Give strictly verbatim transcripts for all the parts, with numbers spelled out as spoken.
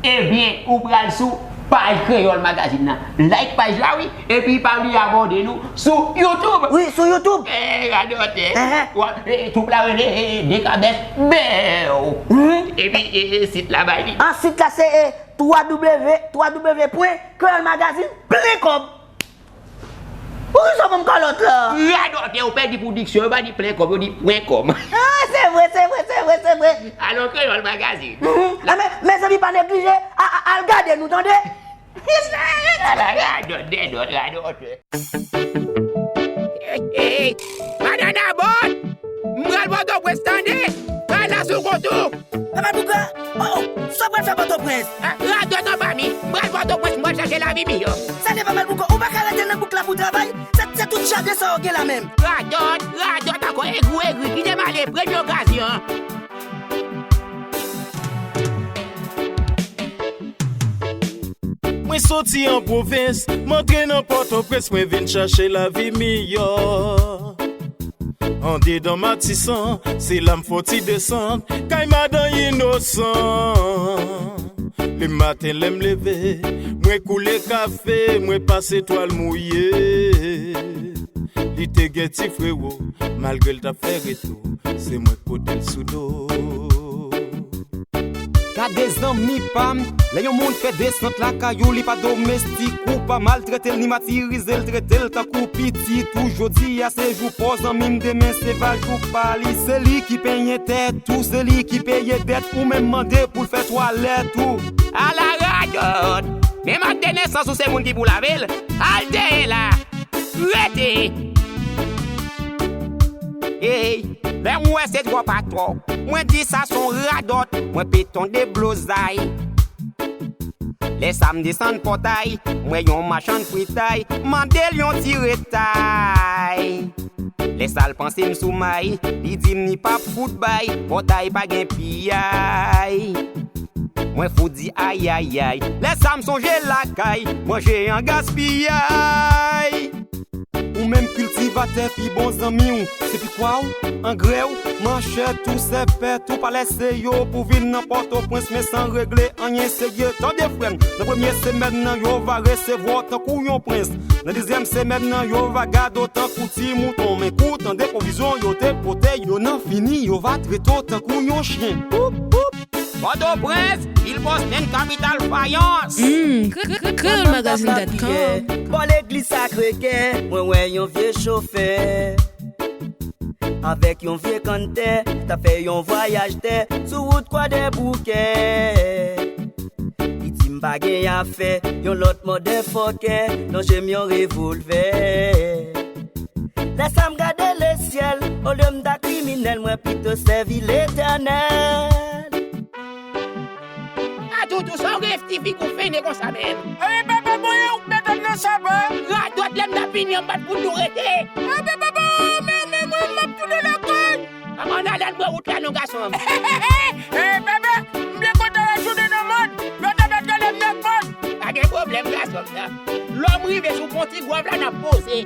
Ebyen, ou pral sou paj Kreyòl Magazine nan. Like paj la, wi. Epi pa bliye abòne nou sou YouTube. Wi, sou YouTube. Eh, radòtè. Ehe. Wa, eh, twoup la rele, eh, Dekabès. Bèw. Mhm. Epi, eh, eh, sit la bay li. Ah, sit la se, eh, twa w, twa w pwen kreyòl magazine plen kòb. Poukisa w ban m kalòt la? Radòtè, ou pèdi pou diksyon, yo pa di plen kòb, yo di pwen kòm. Ah, se vre, se vre, se vre, se vre. Alò, Kreyòl Magazine. Mhm. Ah, men, mezanmi, pa neglije, a, a, al gade nou, tande? Ala radòt, dèdòt, radòtè. Hey, hey, banana boat! M pral Pòtoprens, tande! Kay la sou kont ou! Papa Bouka, oh, oh, sa w pral fè Pòtoprens? Ah, radòt anba mi, m pral Pòtoprens, m pral chache lavi miyò. Sa devan Papa Bouka, ou pa ka rete nan bouk la pou travay, se, se tout jaden sa yo gen la menm. Radòt, radòt ankò, egri w egri, kite m ale, premye okazyon. Mwen soti an pwovens, m antre nan Pòtoprens, mwen vin chache lavi miyò. Andedan Matisan, se la m fè yon ti desann, kay madan Inosan. Lematen lè m leve, mwen koule kafe, mwen pase twal mouye. Li te gen ti frewo, malgre l t ap fè reto, se mwen k pote l sou do. Gade zanmi pa m, lè yon moun fè desant lakay ou, li pa domestik ou, pa maltrete l ni matirize l, trete l tankou pitit ou. Jodi a se jou pa w zanmi m, demen se va jou pa li. Se li ki penyen tèt ou, se li ki peye dèt ou, menm mande pou l fè twalèt ou. Ala radòt! Menm ak de nesans ou se moun ki pou lave l, al teye la! Rete! Ey, lè m wè se twòp atò, mwen di sa s on radòt, mwen pete on deblozay. Lè sa m desann Pòtay, m wè yon machann fritay, mande l yon ti retay. Lè sa l panse m sou may, li di m li p ap fout bay, Pòtay pa gen piyay. Mwen fout di ayayay, lè sa m sonje lakay, manje an gaspiyay. Ou menm kiltivatè, pi bon zanmi w, se pikwa w, angrè w, manchèt ou, sèpèt ou, pa lèse yo pou vin nan Pòtoprens, men san regle anyen serye. Tande frè m, nan premye semèn nan, yo va resevwa w tankou yon prens. Nan dezyèm semèn nan, yo va gade w tankou ti mouton. Men kou w tande pwovizyon yo te pote, yo nan fini, yo va trete w tankou yon chen. Poup, poup. Pòtoprens, vil Boston, kapital fayans. Hmm, Kreyòl Magazine dot com. Bò legliz Sakre Kè, mwen wè yon vye chofè avèk yon vye kanntè, t ap fè yon vwayaj tè sou wout Kwadèboukè. Li di m pa gen afè, yon lòt mòdèfòkè lonje m yon revolvè. Lè sa m gade lesyèl, olye m ta kriminèl, mwen pito sèvi Letènèl. A toutou, sa w gen F T V kou fene konsa menm? Ebyen papa mwen, ou k mete m nan saba. Radòt, lè m ta fini an, m pa t pou nou rete. Ebyen papa, men, men mwen, m ap tounen lakay. Kòman n ale, al bò wout la non, gason m? Ey bebe, m byen kontan retounen nan mòn. Yo te mèt rele m Nèg Mòn. Pa gen pwoblèm, gason m nan. Lè m rive sou pon Tigwav la, n ap poze.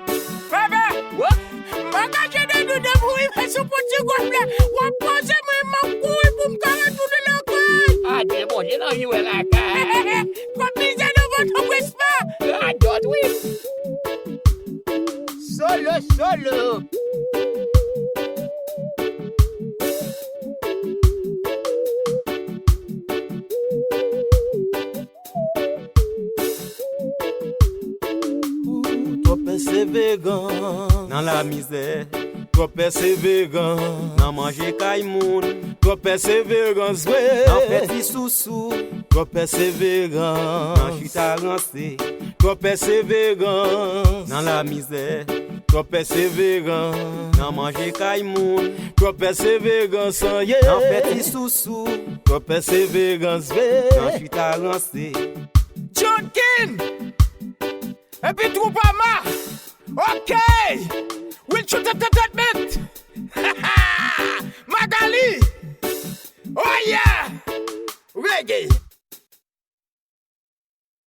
Bebe, m pa ka jwenn nou depi w rive sou pon Tigwav la. W ap poze, mwen, m ap kouri pou m ka retounen lakay. Adye, Bondye nan yon wè lakay. Twòp mizè nan Pòtoprens pa. Radòt, wi. Solo, solo. Twòp pèseveran nan lamizè. Twòp pèseveran nan manje kay moun. Twòp pèseverans vre nan fè ti sousou. Twòp pèseverans nan chita ranse. Twòp pèseverans nan lamizè. Twòp pèseverans nan manje kay moun. Twòp pèseverans, yeah, nan fè ti sousou. Twòp pèseverans vre nan chita ranse. John King epi Twoup Ama. Ok.